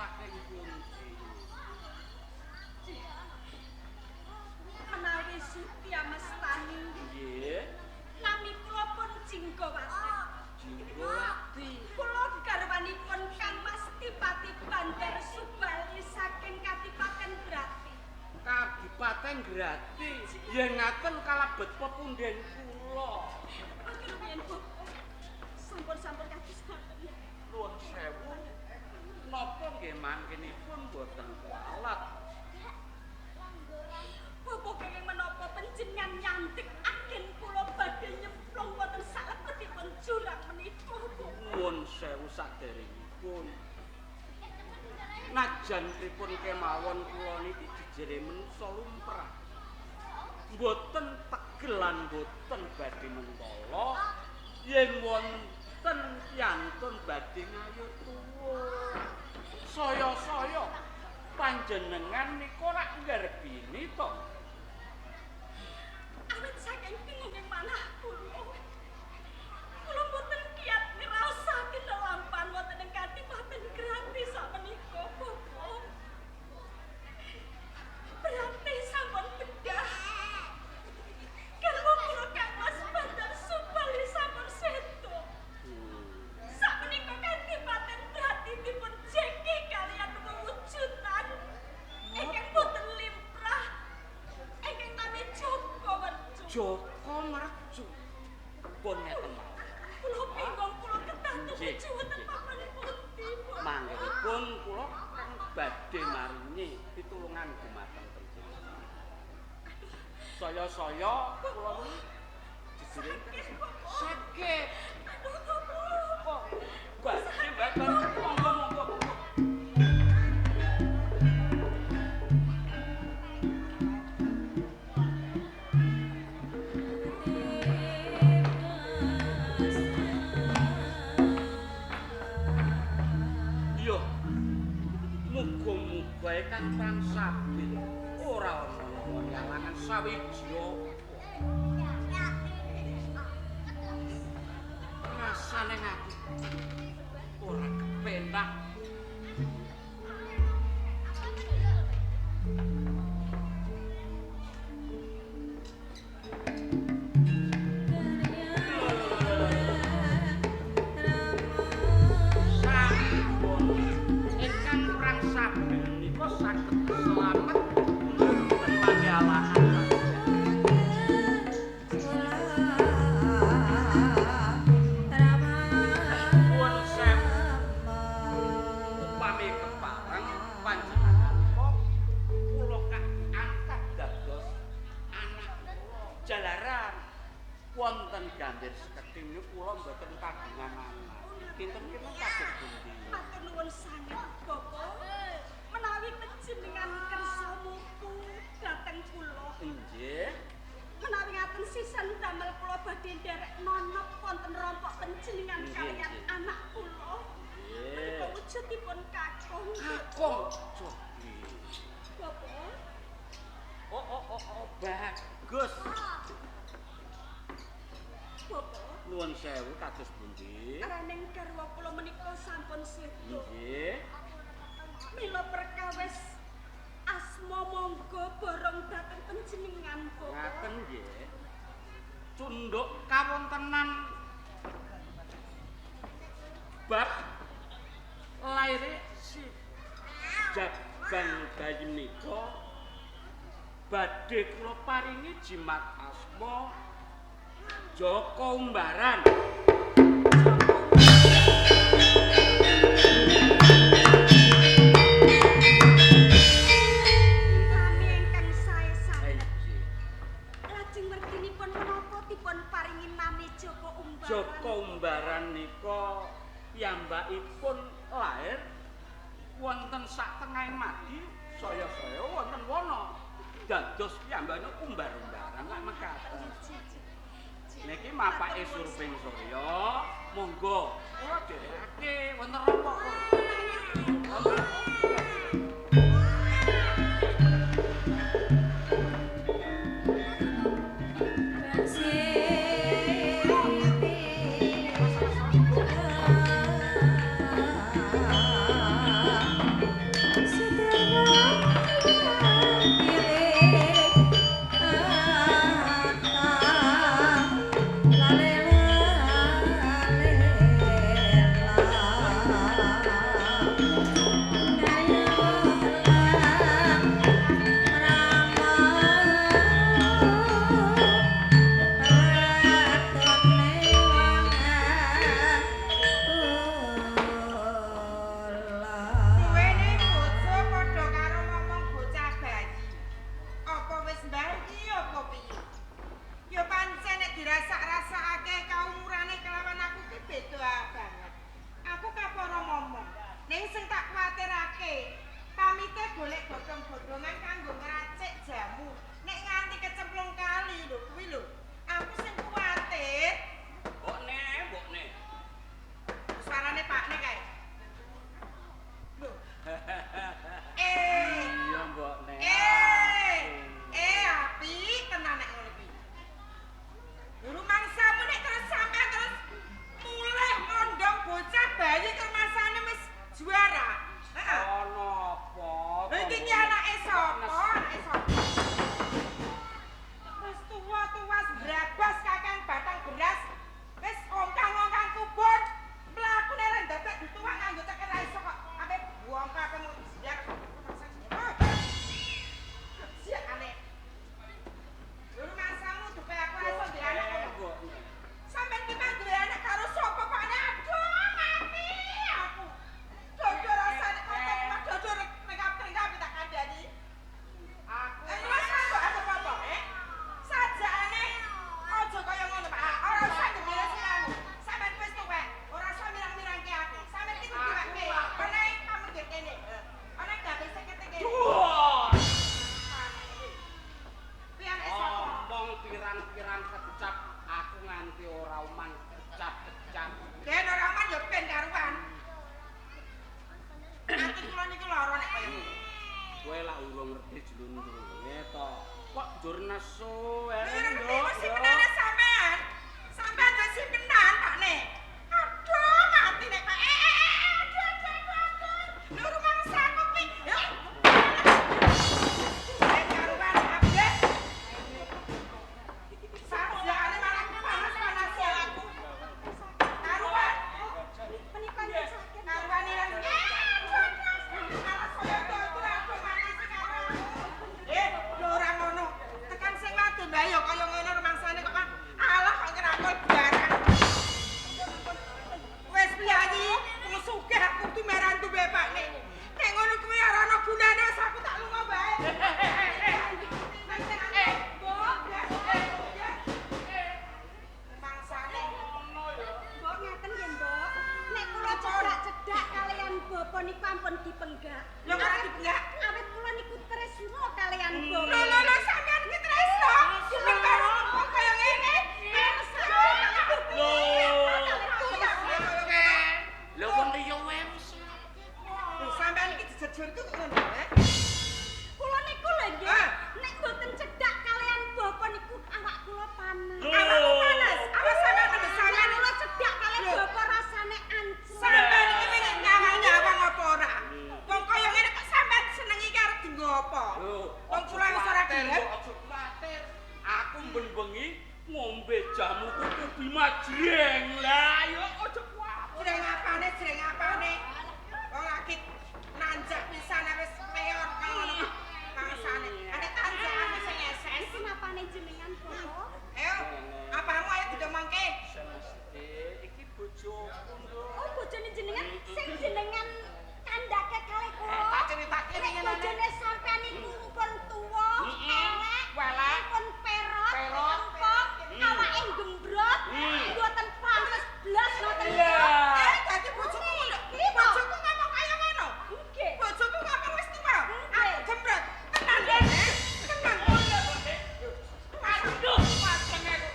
saking pundi? Menawi sudi amestani. Nggih. Nami kula pun Jinggawati. Jinggawati. Kula garwanipun Kang Mas Dipati Bandar Subali saking Kadipaten Grati. Kadipaten Grati. Yen ngaten kalebet pepunden kula. Matur nuwun, Bapak. Sampun-sampun kados ngoten. Nuwun sewu. Napa nggih mangkenipun boten kualat? Bapak kenging menapa panjenengan nyantik agen kula badhe nyemplung wonten salebetipun jurang menika, Bapak? Nuwun sewu saderengipun. Najan pripun kemawon kula niki jejere menungsa lumrah. Mboten tegel lan mboten badhe mentala yen wonten yantun badhe ngayu tuwa. Saya-saya panjenengan nika rak nggarbini to. Awit saking bingunging manah kula. Kula mboten kiat ngraosaken lelampahan wonten ing Kadipaten Grati sakmenika, Bapak. Berarti sampun bedah. Garwa kula Kang Mas Bandar Subali sampun sedo. Sakmenika Kadipaten Grati dipun jeki kaliyan wewujudan ingkang boten limrah ingkang nami Joko Wercu. Joko Wercu. Pun ngeten mawon. Kula bingung kula kedah tumuju wonten papan pundi, Bapak? Manggenipun kula kang badhe maringi pitulungan dumateng panjenengan. Saya-saya kula jejere sakit. Aduh, Bapak. Kok badhe mboten monggo-monggo. Yo. Muga-muga kang Prang Sabil ora ana halangan sawiji apa. Rasane aku ora kepenak. Sampun ingkang Prang Sabil nika saged slamet mboten manggalangan. Nuwun sewu. Upami kepareng panjenengan kok kula angkat dados anak kula. Jalaran wonten Gambir Sekedhing niku kula mboten kagungan anak. Kinten-kinten kados pundi? Matur nuwun sanget, Bapak. Menawi panjenengan kersa mutu dhateng kula. Inggih. Menawi ngaten sisan damel kula badhe nderek nonop wonten rompok panjenengan Nggih, kaliyan nggih. anak kula. Menika Nggih. wujudipun kakung. Kakung. Cobi. Bapak. Oh oh oh oh bagus. Bapak. Nuwun sewu kados pundi? Araning garwa kula menika sampun sedo. Nggih. Mila perkawis asma monggo borong dhateng panjenengan, Bapak. Ngaten nggih. Cunduk kawontenan bab laire si Jabang bayi menika badhe kula paringi jimat asma Joko Umbaran. Nami ingkang sae sanget. Nggih. Lajeng merginipun menapa dipun paringi nami Joko Umbaran? Joko Umbaran nika piyambakipun lair wonten sak tengahing madi saya-saya wonten wana. Dados piyambakipun umbar-umbaran lak mekaten. Niki mapake Surping Surya, monggo kula dherekake wonten rompok. Monggo. Siti. bapak niku ampun dipenggak. Lho kok ora dipenggak? Awit kula niku tresna kalian bapak. Lho lho lho sampean iki tresna. Perkara kok kaya ngene. Lho. Lho wong liya wae wis. Lho sampean iki dijejurku kok ngono, eh? Kula niku lho nggih, nek mboten cedhak kalian bapak niku awak kula panas. Awakmu panas. Awak sampean sampean kula cedhak kalian bapak rasane ancur. Sampean iki nek nyawang-nyawang apa ora? Wong kaya ngene kok sampean seneng iki arep dienggo apa? Wong kula wis ora gelem. Aja kuwatir. Aku ben bengi ngombe jamu kuku Bima jreng. Lah yo aja kuwatir. Jreng apane, jreng apane? Wong lagi nanjak pisan wis leon kaya ngono kok bangsane. Nek tanjak aku sing eses. Kenapane jenengan, Bapak? Ayo, apamu ayo didomongke. Iki bojoku lho. Oh, bojone jenengan sing jenengan kandhake kalih kula. Tak critake nek bojone sampean niku pun tuwa, elek, pun perot, lempok, awake gembrot, mboten pantes blas ngoten. Eh, dadi bojoku ngono. Bojoku ngomong kaya ngono. Nggih. Bojoku ngomong wis tuwa. Aku gembrot. Tenan, eh? Tenan. Aduh, mateng aku.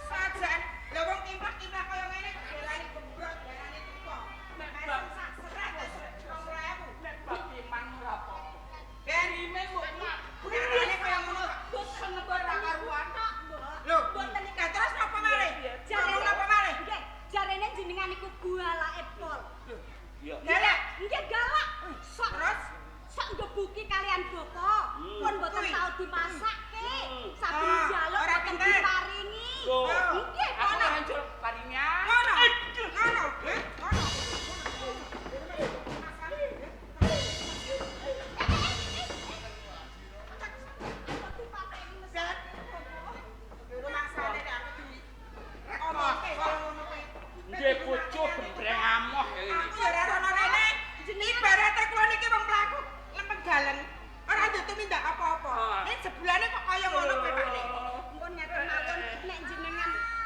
Sajan, lha wong timplak-timplak kaya ngene diarani gembrot, diarani tuwa. Nek Mesem sak seret wis 20.000. Nek bab iman ora apa-apa. Ben Ime mbok arane kaya ngono kok. Boten ora karuan tok, Mbok. Lho, Mboten niku. Lah terus napa malih? Jarene Ngomong napa malih? Nggih, jarene jenengan niku galake pol. Iya. Galak. Nggih galak. Sok Terus sok nggebuki kalian bapak. Pun mboten Kuwi. tau dimasake. Saben Ah, njaluk ora mboten pinter. diparingi. Lho. Nggih, Aku kono. hancur paringnya. Ngono. Ngono, eh, ngono. Rumangsane nek aku di omongke kaya ngono kuwi. Nggih bojo gembreng amoh ya Aku iki. ya ora rono rene. Ibarate kula niki wong mlaku lempeng galeng. Ora ndek tumindak apa-apa. Ah. Nek jebulane kok kaya ngono kowe Pakne. Mpun ngaten mawon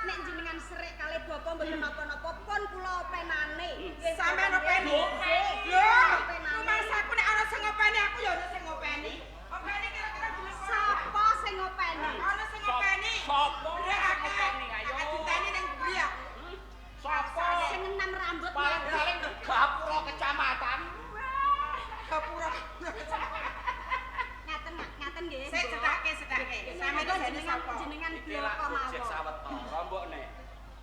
nek jenengan serik kalih bapak mboten napa-napa pun kula openane. Nggih, Sampeyan openi. Nggih. Lho, Openane. rumangsaku nek ana sing ngopeni aku ya ana sing ngopeni. Openi kira-kira gelem ora? Sapa sing ngopeni? Ana sing ngopeni. Sapa Ora sing akeh. ngopeni, ayo. Akeh dinteni ning mburi ya. Sapa? Sing enam rambut Paling-paling gapura kecamatan. Gapura. Ngaten ngaten nggih. Sik cethake cethake. Sampeyan Monggo jane jenengan sapa? jenengan Iki lak bloko gojek mawon. sawetara mbok nek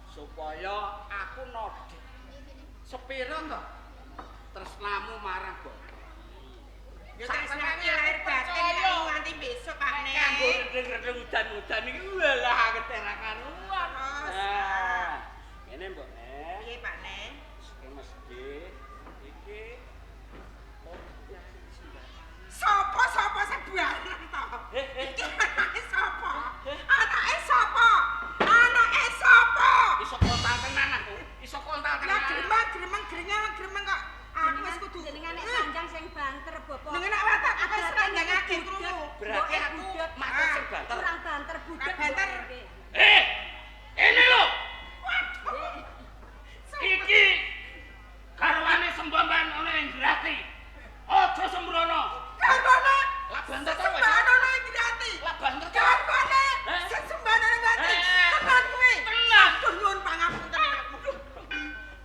supaya aku nodek. Sepiro to? Tresnamu marang mbok. Ya tresnane lahir batin nek nganti besok Pakne. Kanggo rendeng-rendeng udan-udan iki walah ketera karuan. Oh, Nah, ngene mbok nek. Piye Pakne? Sing mesti iki Sapa sapa sebarang to? Eh, eh. Iki anake sapa? Anake sapa? Anake sapa? Iso kontal tenan aku. Iso kontal Lah tenan. gremeng gremeng gremeng gremeng kok aku wis kudu jenengan nek sanjang sing banter bapak. Jenengan nek watak aku wis randangake krungu. Berarti aku matur sing banter. Kurang banter budek. Kurang banter. Nggih. Eh, ini lho. Iki garwane sembamban ana ing Grati. Aja sembrono. Garwane Lah banter to wis. sesembahan ana ing Grati. Lah banter to. Garwane Eh? sesembahan ana ing Grati. Eh. Tenan kuwi. Tenan. Aduh nyuwun pangapunten aku.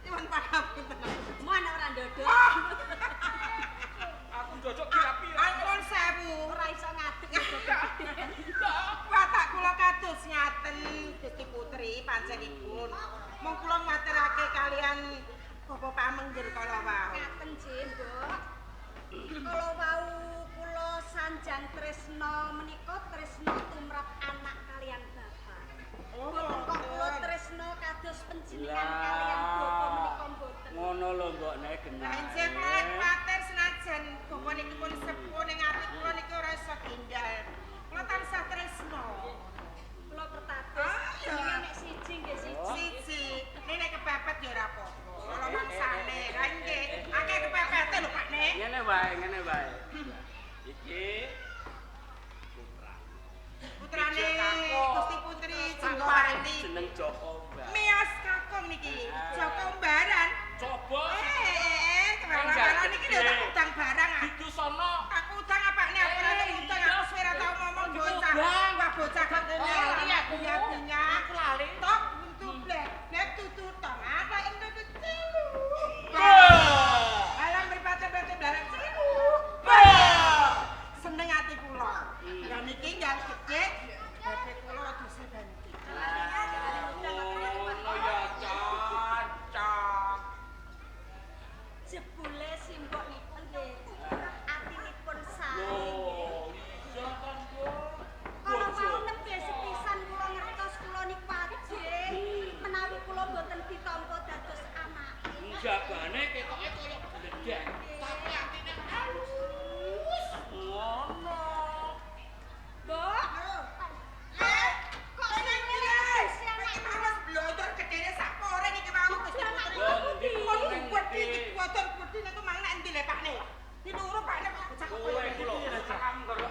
Nyuwun pangapunten. Mun ora ndodok. Ah. Aku njojok kira-kira. Ampun sewu. Ora iso ngadeg. Watak kula kados ngaten Gusti Putri panjenenganipun. Mung kula ngaturake kalian Bapak Pamengger kala wau. Ngaten nggih, Mbok. Kala wau kula sanjang tresna menika tresna tumrap anak kalian bapak. Oh, Mboten kok kula tresna kados panjenengan kalian bapak menika mboten. Ngono lho mbok nek genah. Lah injih kula lek kuwatir senajan bapak niki pun sepuh ning ati kula niki ora iso gendal. Kula tansah tresna. Kula pertados Ah, iya. jenengan nek siji nggih siji. Siji, nek nek kepepet ya ora apa-apa. Kula mangsane. Lah nggih, akeh kepepete lho Pak Nek. Ngene wae, ngene wae. Iki putra. Putrane Gusti Putri Jenggawati Jenggawati. jeneng Joko Mbak. Mios kakung niki, Joko Mbaran. Coba Eh, kemana-mana niki lho Jabane ketoke kaya bledek, tapi atine halus. Ngono. Mbok, kok seneng iki? Iki mau wis blontor gedene sak poreng iki mau Gusti Putri. Kon gedhi iki blontor gedhi nek mang nek endi le Pakne? Dinuru Pakne kok bocah kok Kowe iku lho,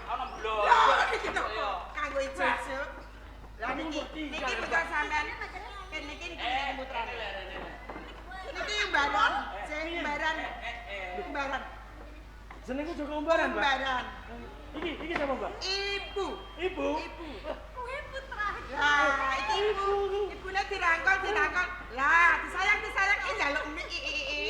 ana blontor. Lho iki to. Kanggo ijuk. Lah niki niki putra sampean. Niki niki putrane. Niki Umbaran, sing Umbaran. Umbaran. Jenengku Joko Umbaran, Mbak. Umbaran. Iki iki sapa, Mbak? Ibu. Ibu. Ibu. Kowe putra. Lah, iki ibu. Ibune dirangkul, dirangkul. Lah, disayang, disayang iki njaluk mie i i i.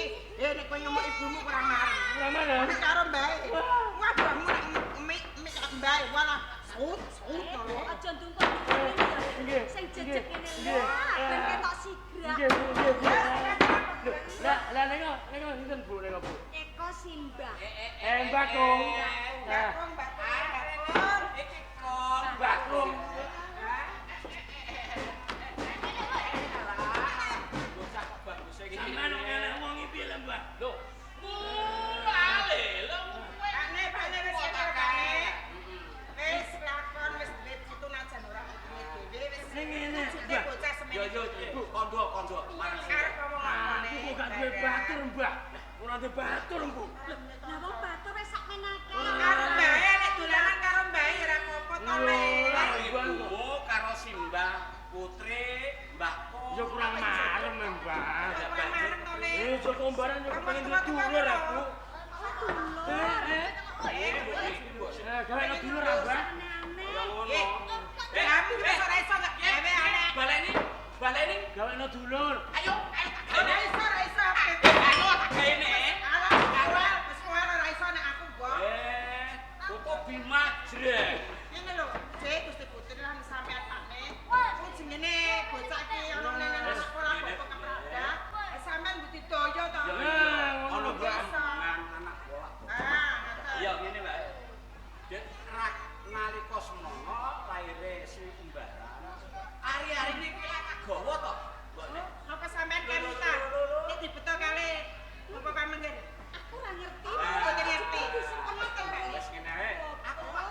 Eh nek kowe nyemuk ibumu kurang marem. Kurang marem. Nek karo mbae. Wah, mbahmu nek mie mie karo mbae, walah. Sut, sut lho. Aja ndungkok ngene ya. Sing jejeg ngene lho, ben ketok sigrak. Nggih, nggih, nggih. Lah, lah nego, nego sinten Bu, nego Bu? Eko Simbah. Mbak Kung. Mbak Kung, Mbak Kung, Mbak Kung. Iki kok Mbak Kung. Bocah kok bagus iki. Sampeyan ngelek wong iki piye lho, Mbak? Lho, mulale lho kowe. Pakne, pakne wis kene pakne. Wis lakon wis duwe putu najan ora putune dhewe wis. Ning ngene, Wujute bocah semene. Yo yo Bu, kondo kondo. Marang Arep ngomong lakone. Aku kok gak duwe batur, Mbak. Ora duwe batur, Bu. Lah wong batur wis sak menake. Karo mbae nek dolanan karo mbae ya ora apa-apa to, Le. Karo ibumu, karo Simbah Putri, Mbah Kung. Ya kurang marem, Mbak. Kurang marem to, Le. Eh, Joko Umbaran yo pengen duwe dulur aku. Dulur. Eh, gawe dulur ah, Mbak. Aneh-aneh. Eh, aku wis ora iso gak gawe aneh. Baleni, baleni. Gawekno dulur. Ayo, ayo tak Ora gawe. iso, ora iso. Ayo tak gawe. Alah, awal wis ora iso nek aku, Mbok. Eh, kok Bima jrek. Ngene lho, Cek Gusti Putri lan sampean Pakne. Ku jengene bocah iki ana nang sekolah kok keprada. Sampean budidaya to. Ya iya, ngono, ana Mbak. Anak bola. Ah, ngoten. Iya ngene wae. Dek rak nalika semono laire si Umbaran. Ari-ari niki lak kagawa to. Mbok nek Napa sampean kemutan? Iki dibeto kali Bapak Pamengker. Aku ora ngerti. Mboten ngerti. Ngoten, Mbak. wis ngene wae. Aku pak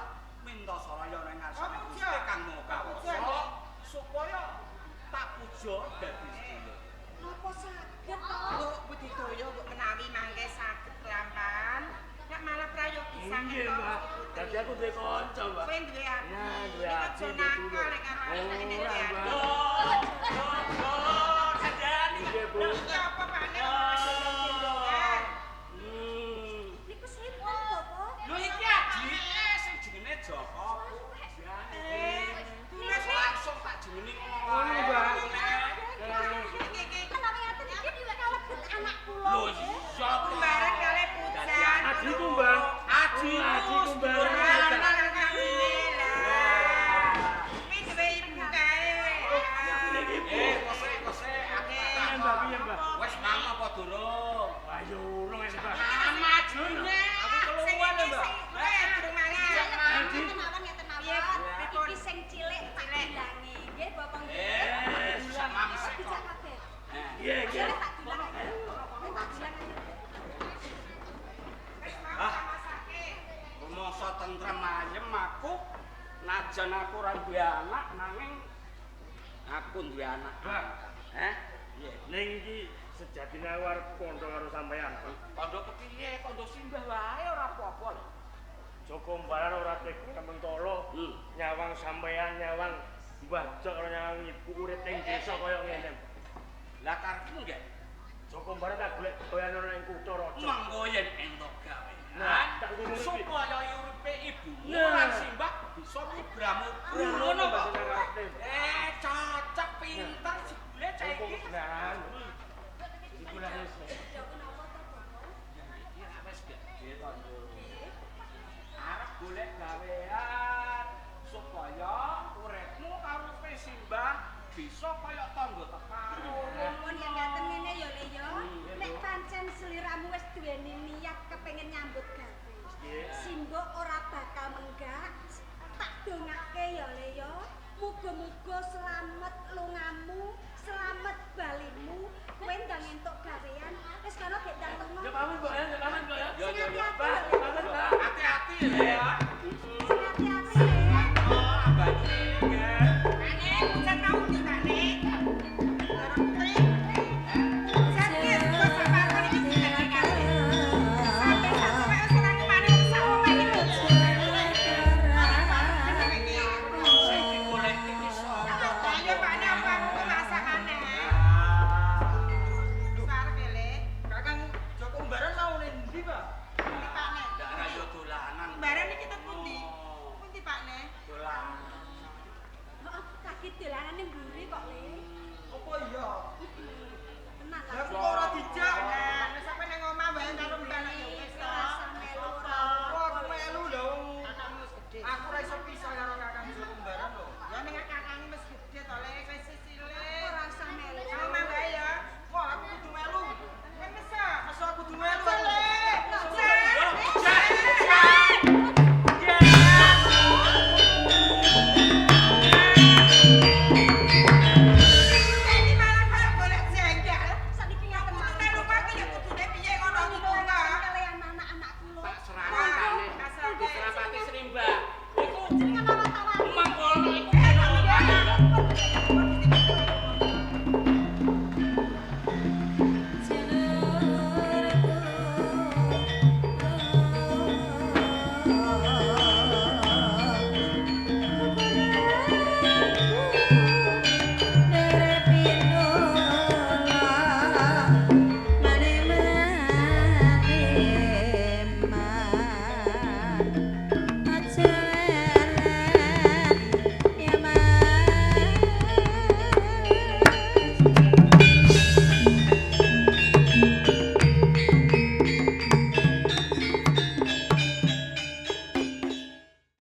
minta saraya nang ngarsane Oh, Gusti puja. Kang Maha Puja. Kawasa supaya tak puja dadi sedulur. Napa saged to? Bu budidaya mbok menawi mangke saged kelampahan. Nek malah prayogi saged. Nggih, Mbak. Dadi aku duwe kanca, Mbak. Kowe duwe ati. Ya, duwe Nek ati, aja duwe nakal dulur. nek karo aku nek duwe Ora, ati. Mbak. Yo, yo, yo, kandhani. Nggih, Bu. Iki apa Pakne? Gendongan. Hmm. Niku sinten, Bapak? Lho iki adike sing jenenge Joko Pujan. Dulur Langsung tak jengeni ngono Ngono, Mbak. iki iki. Menawi ngaten iki kalebet anak kula. Lho iya to. Umbaran kali Pujan. Adikku, Mbak. Aji, Adikku, Mbak. Kuwi duwe ibu kae. Niki, Bu. Eh, kose kose aku Piye, tak Mbak? Piye, Mbak? Wis mang apa durung? Wah, yo urung wis, Mbak. Majune. Aku Sing keluwen iki lho, Mbak. sing kowe durung mangan. Aji. Ngeten mawon ngeten Piye, mawon. pripun? Iki sing cilik tak bilangi. Nggih, Bapak nggih. Eh, mamse kok. Dijak kabeh. Nggih, nggih. Ayo tak bilang ayo. Tak bilang ayo. Wis mau tak masake. Rumangsa tentrem ayem aku najan aku ora duwe anak nanging aku duwe anak. Mbak. Heh? Piye? Ning iki sejatine aku arep kandha karo sampeyan, Pak. Kondo kepiye? Kondo simbah wae ora apa-apa lho. Joko Umbaran ora tega mentolo. Nyawang sampeyan, nyawang Mbah Jok karo nyawang ibu urip ning desa kaya ngene. Lah karepmu nggih? Joko Umbaran tak golek gawean ana ing kutha raja. Mangko yen entuk gawean. Nah, tak ngurung iki. Supaya uripe ibumu Nah. lan simbah bisa mubra-mubra ngono Mbak. kok. Eh, cocok pinter jebule cah iki. Nah, iku lah wis. Joko napa to, Bapak? Iki lak wis gedhe to, Nduk. Arep golek gawean supaya uripmu karo uripe simbah bisa kaya tangga teparo. Mun yen ngaten ngene ya Le ya. Nek pancen sliramu wis duweni niat kepengin nyambut gawe. Simbok ora bakal menggak. Tak dongake ya Le ya. Muga-muga slamet lungamu, slamet balimu, kowe ndang entuk gawean. Wis ya.